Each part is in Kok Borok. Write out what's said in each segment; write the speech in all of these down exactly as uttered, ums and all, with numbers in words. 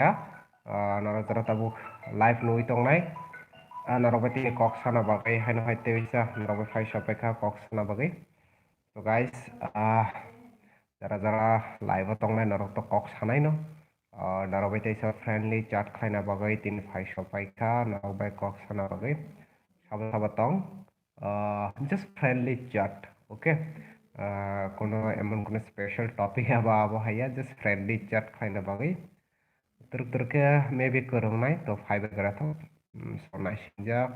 kha, ah, norok jora tabuk live nugwi tongnai, ah, norok bai tini kok sana bagwi haino hai tei bisa norok bai phai sopai kha kok sana bagwi. So guys, ah, jara jara live o tongnai norok to kok sanai no, ah, norok bai teisa friendly chat khlaina bagwi tini phai sopai kha norok bai kok sana bagwi. Sabo sabo tong, ah, just friendly chat, okay? Ah, kono emon kono special topic abo abo haya, just friendly chat khlaina bagwi. Twrwk twrwk khe maybe kwrwngnai to phaibai gra thok. Hmm, so naisingjak.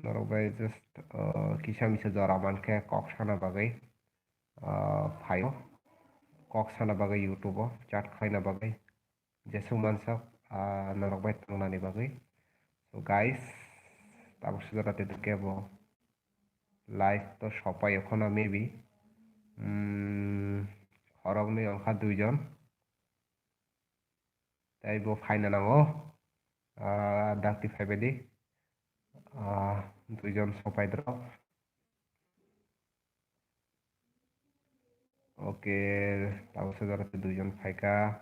Norok bai just, uh, kisa misa jora mankhe kok sana bagwi, uh, phaio. Kok sana bagwi YouTube o chat khlaina bagwi. Jesuk mansok, uh, norok bai tangnani bagwi. So guys, tabuk sujata te kebo live to sopai okhono maybe. Hmm, khoroknwi ongkha duijon. Tei bo phaina nango. Ah, dakti phaibaidi. Ah, duijon sopai drop. Oke, tabuk se jora duijon phaika.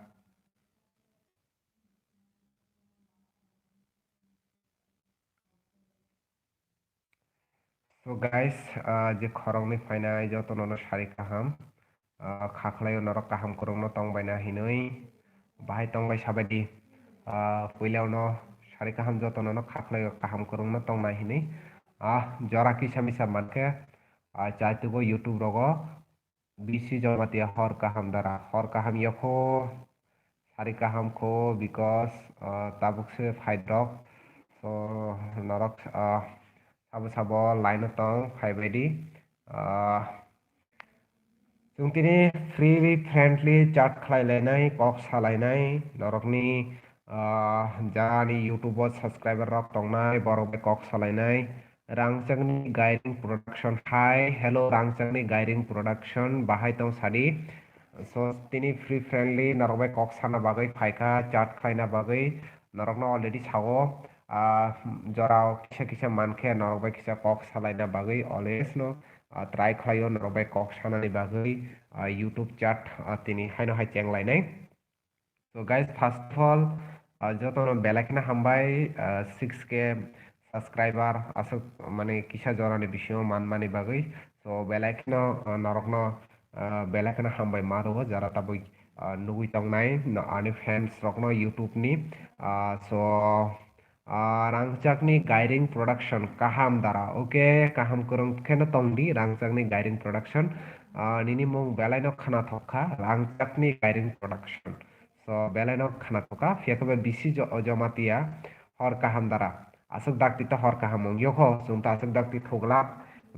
So guys, ah, je khoroknwi phainai jotono no sari kaham. Ah, kha khlaio norok kaham kwrwngno tongbaina hinwi bahai tongbai sabaidi. Ah, puilao no sari kaham jotono no kha khlaio kaham kwrwngno tongnai hinwi. Ah, jora kisa misa mankhe, ah, chaitugo YouTube rogo bisi Jamatia hor kaham dara, hor kaham yokho, sari kaham kho, because, ah, tabuk se phaidrok. So, norok, ah, sabo sabo line o tong phaibaidi. Ah, chwng tini freely, friendly chat khlai lainai, kok sa lainai, norokni, ah, jani YouTube o subscriber rok tongnai, borok bai kok sa lainai. Rangchakni Gairing Production. Hi, hello, Rangchakni Gairing Production, bahai tong sadi? So, tini free friendly norok bai kok sana bagwi phaikha, chat khlaina bagwi. Norokno already sao, ah, jora kisa kisa mankhe norok bai kisa kok salaina bagwi always no, ah, try khlaio norok bai kok sanani bagwi, ah, YouTube chat, ah, tini haino hai chenglainai. So guys, first of all, ah, jotono belai kheno hambai, ah, six K subscriber aswk mane kisa jorani bisingo manmani bagwi. So belai kheno, ah, norokno, ah, belai kheno hambai ma rwo jara tabuk, ah, nugwi tongnai no ani fans rokno YouTube ni. Ah, so, ah, Rangchakni Gairing Production kaham dara. Okay, kaham kwrwng kheno tongdi Rangchakni Gairing Production. Ah, nini mung belai no khna thok kha, Rangchakni Gairing Production. So, belai no khna thok kha, phiya khe bai bisi jo-, Jamatia hor kaham dara. Aswk dakti ta hor kaham wng yokho, chwng ta aswk dakti thok glak,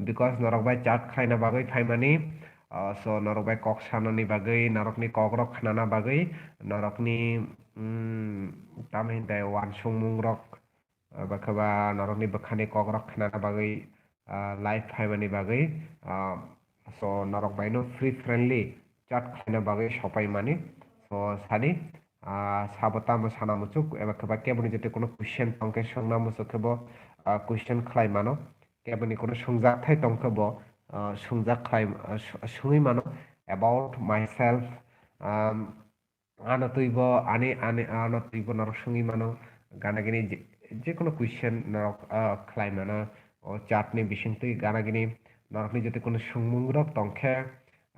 because norok bai chat khlaina bagwi phaimani. Ah, so, norok bai kok sanani bagwi, norokni kok rok khnana bagwi, norokni, mm, tamo hinte uansukmung rok, ah, ba khe ba norokni bwkhani kok rok khnana bagwi, ah, live phaimani bagwi, ah, so norok bai no free friendly chat khlaina bagwi sopai mani. So sadi, ah, sabo tamo sana muchuk eba khe ba keboni jete kono question tong khe songna muchuk khe bo, ah, question khlai mano. Keboni kono songjakthai tong khe bo, ah, songjak khlai, ah, so-, songwi mano about myself, um, ano twibo ani, ani, ano twibo norok songwi mano, gana gini je, je kono question norok, ah, khlai mano, o chat ni bising twi gana gini norokni jotoi kono songmung rok tong khe,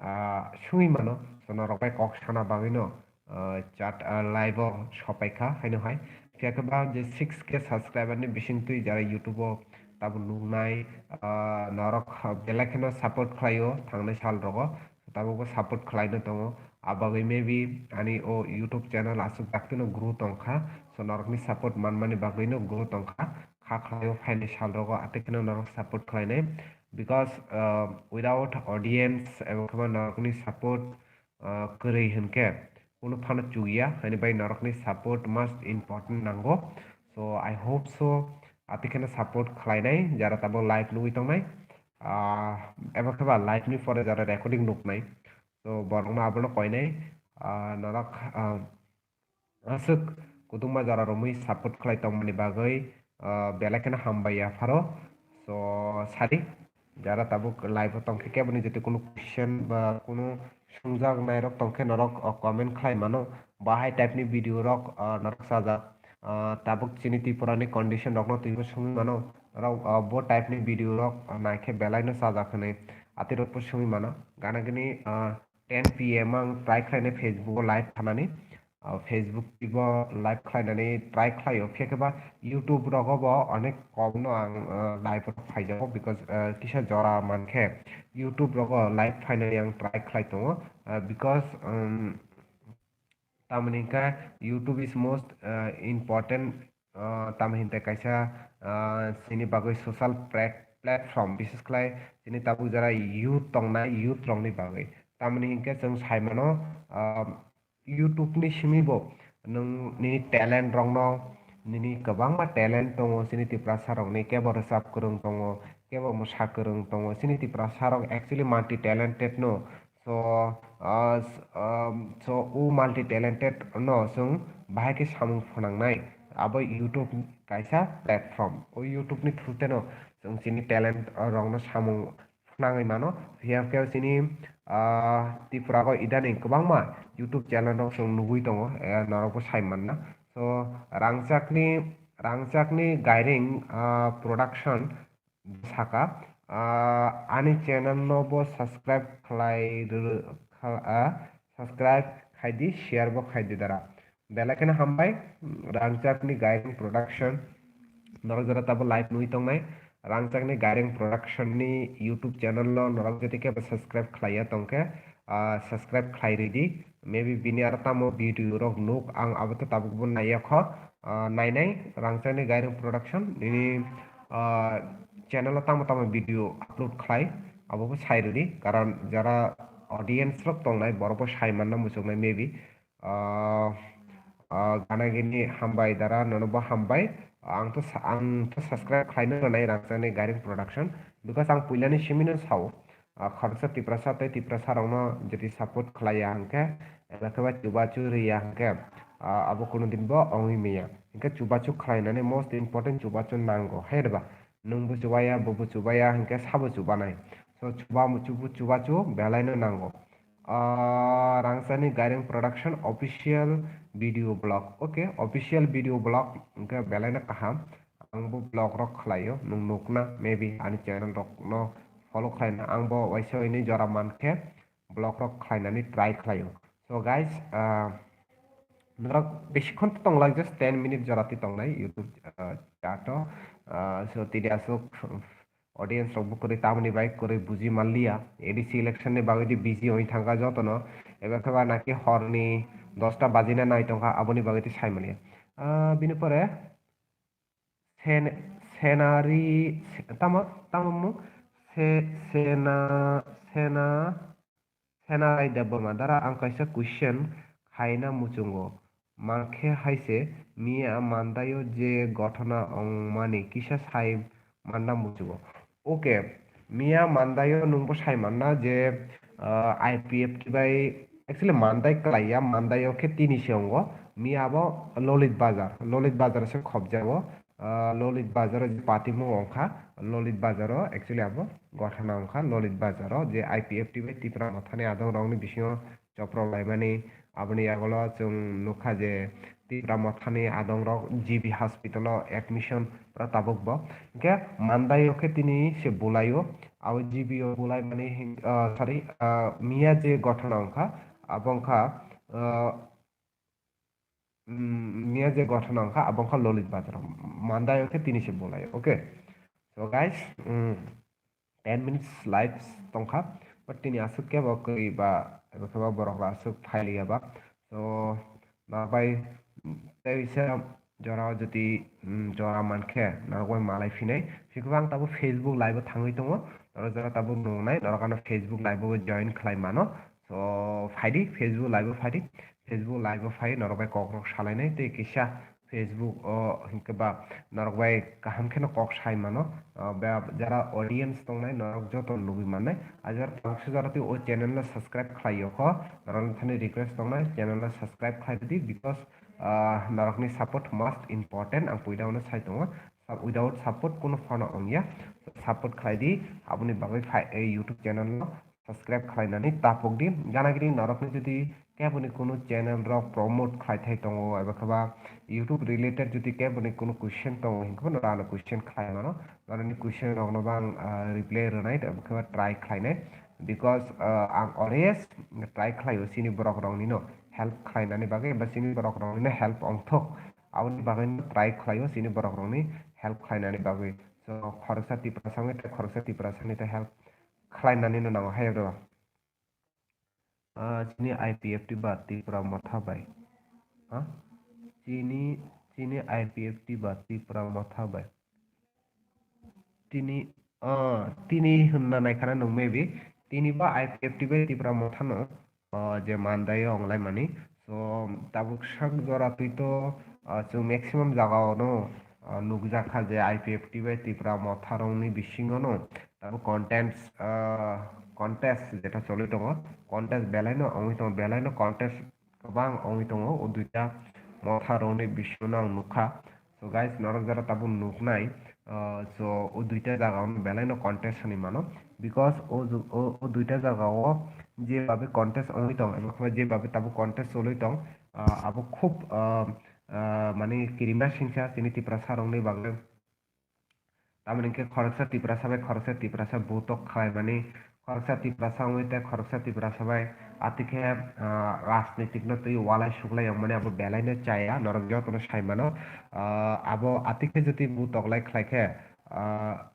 ah, songwi mano, so norok bai kok sana bagwi no, ah, chat, ah, live o sopai kha haino hai. Phiya khe ba je six K subscriber ni bising twi jara YouTube o tabuk nuknai, ah, norok belai kheno support khlai o thangnai sal rogo, tabuk bo support khlai no tongo. Abagwi maybe ani o YouTube channel aswk dakti no grow tong kha, so norokni support manmani bagwi no grow tong kha. Kha khlaio phainai sal rogo atwi kheno norok support khlainai, because, uh, without audience ebo khe ba norokni support, uh, kwrwi hinkhe kunu phano chukya, haini bai norokni support most important nango. So I hope so, atwi kheno support khlainai jara tabuk live nugwi tongnai, ah, ebo khe ba live ni pore jara recording nuknai. So borokno abono koinai, ah, norok, ah, aswk kutungma jora romwi support khlai tongmani bagwi, ah, belai kheno hambai ya pharo. So sadi, jara tabuk live o tongkhe keboni jotoi kunu question ba kunu songjaknai rok tongkhe norok, oh, comment khlai mano, bahai type ni video rok, ah, norok chajak. Ah, tabuk chini Tripura ni condition rok no twibo songwi mano, norok, ah, bo type ni video rok, ah, naikhe belai no chajak hinwi ati rok bo songwi mano. Gana gini, ah, ten P M ang try khlainai Facebook o live thanani. Ah, Facebook twibo live khlainani try khlaio, phiya khe ba YouTube rogo bo onek kom no ang, ah, live rok phaijago, because, ah, kisa jora mankhe YouTube rogo live phainani ang try khlai tongo, ah, because, um, tamoni hwnkhe YouTube is most, ah, important, ah, tamoni hwnkhe kaisa, ah, chini bagwi social plat-, platform, bises khlai chini tabuk jara youth tongnai, youth rokni bagwi. Tamoni hwnkhe chwng sai mano, ah, YouTube ni simi bo nwng nini talent rokno, nini kwbangma talent tongo chini Tiprasa rokni, kebo rwchap kwrwng tongo, kebo mwsa kwrwng tongo, chini Tiprasa rok actually multi talented no. So, ah, s-, um, so o multi talented no chwng bahai khe samung phnangnai, abo YouTube kaisa platform. O YouTube ni through te no chwng chini talent rokno samung phnangwi mano. Phiya khe chini, ah, Tripura o idaning kwbangma YouTube channel rok chwng nugwi tongo, eh, norokbo sai manna. So, rangchakni, rangchakni Gairing, ah, production saka, ah, ani channel no bo subscribe khlai rw-, kha-, ah, subscribe khai di, share bo khai di dara. Belai kheno hambai, Rangchakni Gairing Production. Norok jora tabo live nui tongnai, Rangchakni Gairing Production ni YouTube channel no norok jodi kebo subscribe khlaiya tongkhe, ah, subscribe khlai ridi. Maybe bini aro tamo video rok nuk, ang abo to tabuk bo naiya kho. Ah, nainai Rangchakni Gairing Production nini, ah, channel o tamo tamo video upload khlai, abo bo sai ridi. Karon jara audience rok tongnai, borok bo sai manna muchungnai maybe. Ah, ah, gana gini hambai dara, nono bo hambai. Ang to sa-, ang to subscribe khlaino nanai Rangchakni Gairing Production, because ang puilani simino sao, ah, khoroksa Tiprasa tei Tiprasa rokno jodi support khlaiya hwnkhe, eba khe ba chubachu riya hwnkhe, ah, abo kuno din bo ongwi manya. Hwnkhe chubachu khlainani most important chubachu nango, hai rwba? Nwng bo chubaya, bo bo chubaya, hwnkhe sabo chubanai. So chuba-, chubu-, chubachu belaino nango. Ah, Rangchakni Gairing Production official video blog. Okay, official video blog hwnkhe belaino kaham. Ang bo blog rok khlaio, nwng nukna, maybe ani channel rok no follow khlaina. Ang bo waisa wainwi jora mankhe blog rok khlainani try khlaio. So guys, ah, norok besikhon to tonglak, just ten minute jora twi tongnai YouTube, ah, chat o. Ah, so tini aswk audience rok bo kwrwi tamoni bai kwrwi buji manliya. A D C election ni bagwi di busy oi thangkha jotono. Eba khe ba naki horni dosta bajina nai tongkha, aboni bagwi twi sai manliya. Ah, bini pore Sen-, Senari, se-, tamo, tamo mung? Se-, Sena, Sena, Senarai Debbarma dara ang kaisa question khaina muchungo. Mankhe haise miya mandaio je gothona ongmani kisa sai manna muchungo. Okay, miya mandaio nwngbo sai manna je, ah, I P F T bai actually mandai kwlaiya, mandaio khe tini se ongo. Miya abo Lolit Bazar, Lolit Bazar se khobjago. Ah, Lolit Bazar o je patimung ongkha, Lolit Bazar o actually abo gothona ongkha, Lolit Bazar o je I P F T bai Tipra Mothani adong rokni bisingo chopro laimani. Aboni yagulo chwng nukha je Tipra Mothani adongrok G B hospital o admission pura tabuk bo. Hwnkhe mandaio khe tini se bulaio, abo G B o bulaimani hin-, ah, sorry, ah, miya je gothona wngkha, abo wngkha, ah, mm, miya je gothona wngkha, abo wngkha Lolit Bazar o. Mandaio khe tini se bulaio, okay? So guys, mm, ten minutes live tongkha, but tini aswk kebo kwrwi ba, ebo khe ba borok rok aswk phailiya ba. So, norok bai, mm, tei bisa jora o jodi, mm, jora mankhe norok bai malai phinai. Phiya khe ang tabuk Facebook live o thangwi tongo, norok jora tabuk nungnai, norok ano Facebook live o join khlai mano. So, phaidi, Facebook live o phaidi, Facebook live o phai norok bai kok rok salainai tei kisa Facebook o hinkhe ba norok bai kaham kheno kok sai mano, ah, ba jara audience tongnai norok joto nugwi mannai. Ah, jara tabuk se jora twi o channel no subscribe khlai yokho, norok thani request tongnai channel no subscribe khlai di, because, ah, norokni support most important, ang puila uno sai tongo. Sub-, without support kuno phano wngya, support khlai di, aboni bagwi phai, eh, YouTube channel no subscribe khlainani tapok di. Gana gini norokni jodi keboni kunu channel rok promote khlai thai tongo, eba khe ba YouTube related jodi keboni kunu question tongo, hinkhe bono ano question khlai mano, norokni question rokno bo ang, ah, reply rwnai, eba khe ba try khlainai, because, ah, ang always try khlaio chini borok roknino help khlainani bagwi, eba chini borok roknino help ongthok, aboni bagwino try khlaio chini borok rokni help khlainani bagwi. So, khoroksa Tiprasa wngwi tei khoroksa Tiprasani tei help khlainanino nango, hai bro. Ah, chini I P F T ba Tipra Motha bai. Ha? Chini, chini I P F T ba Tipra Motha bai. Tini, ah, tini hwnna naikhana nwng maybe. Tini ba I P F T bai Tipra Motha no, ah, je mandaio onglaimani. So, tabuk sak jora twi to, ah, chwng maximum jagao no, ah, nukjakha je I P F T bai Tipra Motha rokni bisingo no tabuk contents, ah, contest jeta choli tongo, contest belai no ongwi tongo, belai no contest kwbang ongwi tongo, o duita motha rokni bisingo no ang nukha. So guys, norok jora tabuk nuknai, ah, so o duita jaga o belai no contest hinwi mano, because o ju-, o, o duita jaga o je babe contest ongwi tong, eba khe je babe tabuk contest choli tong, ah, abo khub, ah, ah, mane kirima singsa chini Tiprasa rokni bagwi. Tamoni hwnkhe khoroksa Tiprasa bai khoroksa Tiprasa butok khlaimani, khoroksa Tiprasa wngwi tei khoroksa Tiprasa bai atikhe, ah, rajnitik no twi walai suklai yongmani abo belai no chaya, norok jotono sai mano. Ah, abo atikhe jodi butok lai khlai khe, ah,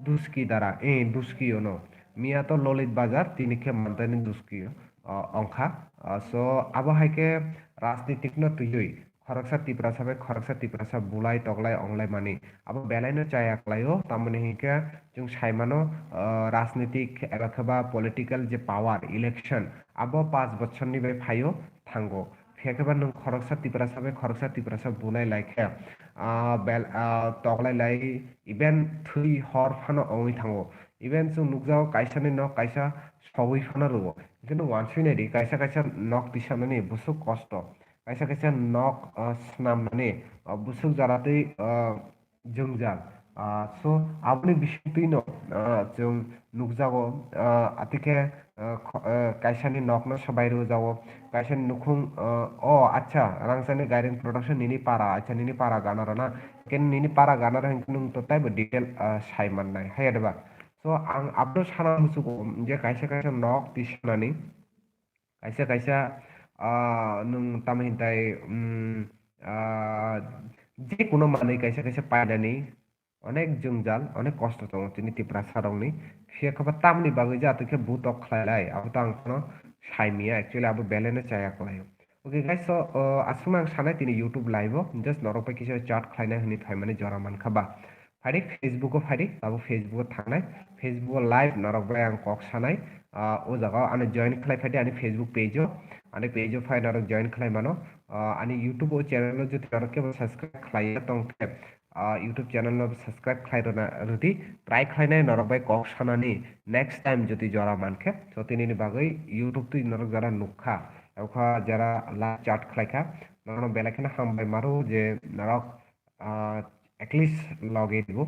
duski dara, eh, duski ono. Miya to Lolit Bazar, tini khe Mandani duski, ah, ongkha. Ah, so abo hai khe rajnitik no twiwi khoroksa Tiprasa bai khoroksa Tiprasa bulai toklai onglaimani. Abo belai no chaya klaio, tamoni hinkhe chwng sai mano, ah, rajnitik eba khe ba political je power, election, abo panch bochorni bai phaio thango. Phiya khe ba nwng khoroksa Tiprasa bai khoroksa Tiprasa bulai lai khe, ah, bel-, ah, toklai lai, even thwi hor phano ongwi thango. Even chwng nukjago kaisani nok kaisa sogwi phano rwo. Hwnkhe nwng uansuknai di, kaisa kaisa nok tisanani bwswk kosto. Kaisa kaisa nok, ah, snamnani, ah, bwswk jora twi, ah, jwngjal. Ah, so, aboni bisingtwino, ah, chwng nukjago, ah, atikhe, ah, kho-, ah, kaisani nokno swbai rwjago, kaisani nukhung, ah, o, acha, Rangchakni Gairing Production nini para, acha, nini para ganaro na? Hwnkhe nini para ganaro hwnkhe nwng to taibo detail, ah, sai mannai, haiya de ba? So, ang aboni sana muchugo je kaisa kaisa nok tisanani, kaisa kaisa, ah, nwng tamo hintai, mm, ah, je kuno manwi kaisa kaisa painani onek jwngjal, onek kosto tongo chini Tiprasa rokni. Phiya khe ba tamni bagwi je atikhe butok khlai lai, abo to ang phano sai miya, actually abo belai no chaya kwlaio. Okay guys, so, ah, aswkno ang sanai tini YouTube live o, just norok bai kisa chat khlainai hwnwi phaimani jora mankha ba. Phaidi Facebook o phaidi, abo Facebook o thangnai, Facebook o live norok bai ang kok sanai, ah, o jaga o ano join khlai phaidi ani Facebook page o, ani page o phai norok join khlai mano, ah, ani YouTube o channel o jodi norok kebo subscribe khlaiya tongkhe, ah, YouTube channel no subscribe khlai rwna rwdi, try khlainai norok bai kok sanani next time jodi jora mankhe, so tinini bagwi YouTube twi norok jora nukha, ebokha jara live chat khlaikha, norokno belai kheno hambai maro je norok, ah, at least logi dibo.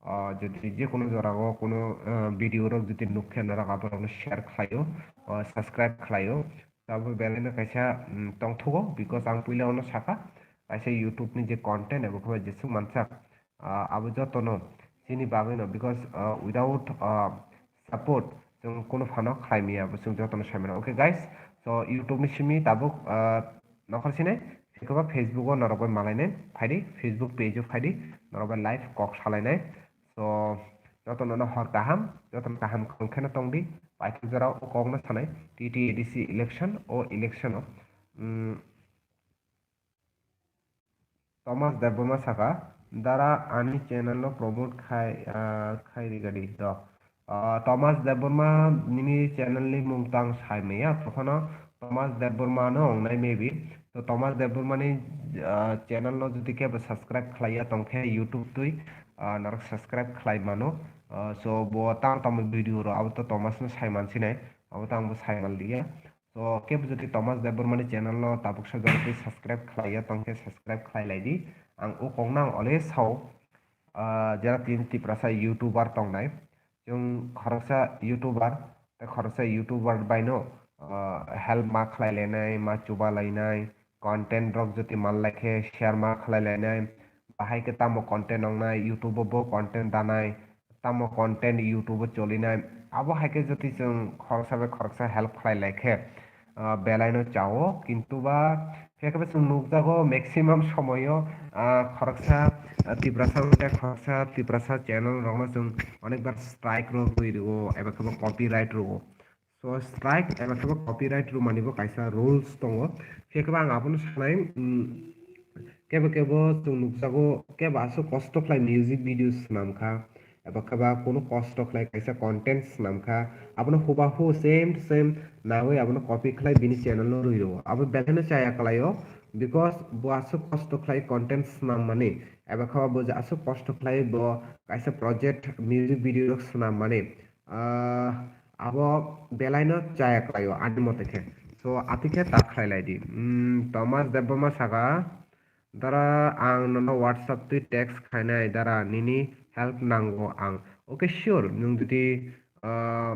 Ah, jodi je kono jora o kono, ah, video rok jodi nukkhe norok aborokno share khlaio, ah, subscribe khlaio. Abo belai no kaisa, mm, tongthogo, because ang puila ono sakha, kaisa YouTube ni je content abo khe jesuk mansak, ah, abo jotono chini bagwi no, because, ah, without, ah, support chwng kunu phano khlai maya, bo chwng jotono sai mano. Okay guys, so YouTube ni simi tabuk, ah, nokhor sini, phikaba Facebook o norok bai malainai, phaidi Facebook page o phaidi, norok bai live kok salainai. So jotono no hor kaham, jotono kaham kheno tongdi, paithak jora o kok no sanai, T T A D C election, o election o, mm, Thomas Debbarma saka, "Dara, ani channel no promote khai, ah, khai rigadi do." Ah, Thomas Debbarma nini channel ni mung tang sai maya, tokhano Thomas Debbarma no ongnai maybe. To Thomas Debbarma ni, ah, channel no jodi kebo subscribe khlaiya tongkhe YouTube twi, ah, norok subscribe khlai mano. Ah, so bo tang tamo video ro abo to Thomas no sai mansinai, abo to ang bo sai manliya. So, kebo jodi Thomas Debbarmani channel no tabuk sa jora twi subscribe khlaiya tongkhe subscribe khlai lai di. Ang o kok no ang always sao, ah, jera tin Tiprasa YouTuber tongnai. Chwng khoroksa YouTuber, tei khoroksa YouTuber bai no, ah, help ma khlai lainai, ma chuba lainai, content rok jodi man lai khe share ma khlai lainai, bahai khe tamo content wngnai, YouTube o bo content danai, tamo content YouTube o cholinai, abo hai khe jodi chwng khoroksa bai khoroksa help khlai lai khe, ah, belai no chao, kintu ba phiya khe bo chwng nukjago maximum somoyo, ah, khoroksa, ah, Tiprasa hwnkhe khoroksa Tiprasa channel rokno chwng onek bar strike rok rwi rwo eba khe bo copyright rwo. So strike eba khe bo copyright rwmani bo kaisa rules tongo. Phiya khe bo ang abono sanai, mm, kebo kebo chwng nukjago, kebo aswk kosto khlai music video swnam kha, eba khe ba kunu kosto khlai kaisa content swnam kha, abono hubahu same to same nawi abono copy khlai bini channel no rwi rwo. Abo belai no chaya kwlaio, because bo aswk kosto khlai content swnam mani, eba khe bo je aswk kosto khlai bo kaisa project music video rok swnam mani. Ah, abo belai no chaya kwlaio ani mote khe. So, ati khe ta khlai lai di. Hmm, Thomas Debbarma saka, "Dara, ang nono WhatsApp twi text khainai, dara, nini help nango ang." Okay, sure, nwng jodi, ah,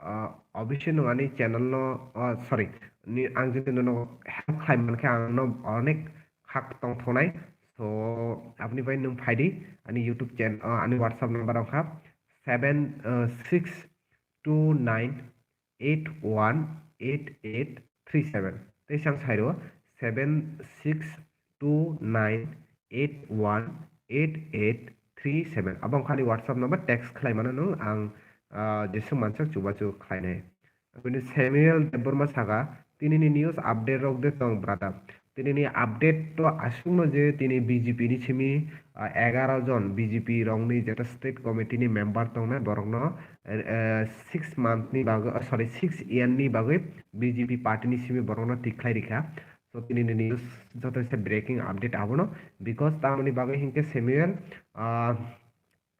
ah, obviously nwng ani channel no, ah, sorry, ni, ang jodi nono help khlai mankhe ang no onek khak tongthoknai. So, aboni bai nwng phai di ani YouTube channel, ah, ani WhatsApp number wngkha seven six two nine eight one eight eight three seven. Tei sang sai rwo seven six two nine eight one eight eight three seven. Abo wngkha ani WhatsApp number, text khlai mano nwng, ang, ah, jeswk mansak chubachu khlainai. Bini Samuel Debbarma saka, "Tinini news update rok de tong brother?" Tinini update to aswkno je tini B J P ni simi, ah, egaroh jon B J P rokni jeta state committee ni member tongnai borokno, eh, eh, six month ni bagwi, oh, sorry, six year ni bagwi B J P party ni simi borokno tikhlai rikha. So tinini news joto se breaking update abono, because tamoni bagwi hinkhe Samuel, ah,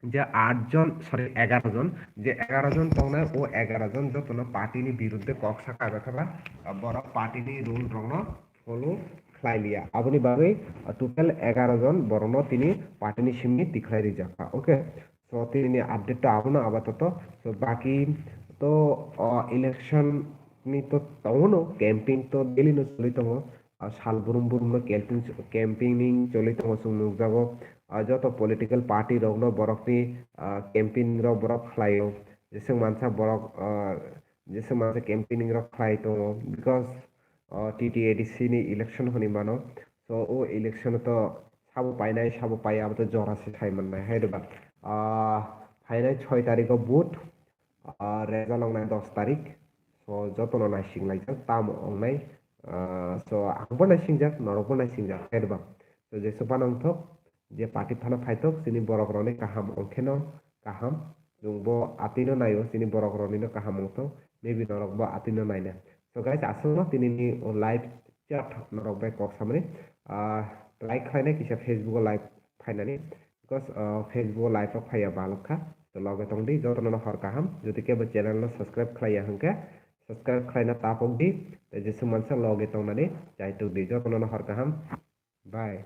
je aat jon, sorry, egaroh jon, je egaroh jon tongnai, o egaroh jon jotono party ni birudde kok saka bai kha ba, ah, borok party ni rule rokno follow khlai liya. Aboni bagwi, ah, total egaroh jon borokno tini party ni simi tikhlai rijak kha. Okay, so tini ni update to abono apatoto. So baki to, ah, election ni to tongo no, campaign to daily no choli tongo. Ah, sal brum brum no campaign, campaigning choli tongo, chwng nukjago. Ah, joto political party rok no borok ni, ah, campaign rok borok khlai o. Jeswk mansa borok, ah, jeswk mansa campaigning rok khlai tongo, because, ah, T T A D C ni election hwnwi mano. So o election to sabo painai, sabo paiya, abo to jora se sai mannai, hai rwba. Ah, phainai soi tarikh o vote, ah, result wngnai dos tarik. So, jotono naising laijak, tamo wngnai. Ah, so, angbo naisingjak, norokbo naisingjak, hai rwbang. So, jeswk phano wngthok, je party phano phaithok, chini borok rokni kaham wngkheno kaham. Chwngbo atwino naio, chini borok roknino kaham wngthok, maybe norokbo atwino naina. So, guys, aswkno tinini live chat norok bai kok samani, ah, try khlainai kisa Facebook o live phainani. Because, uh, Facebook o live rok phaiya balok kha. To loge tong di, jotono no hor kaham. Jodi kebo channel no subscribe khlaiya hwnkhe, subscribe khlaina tapok di. Tei jeswk mansa loge tongnani chaitok di, jotono no hor kaham. Bye.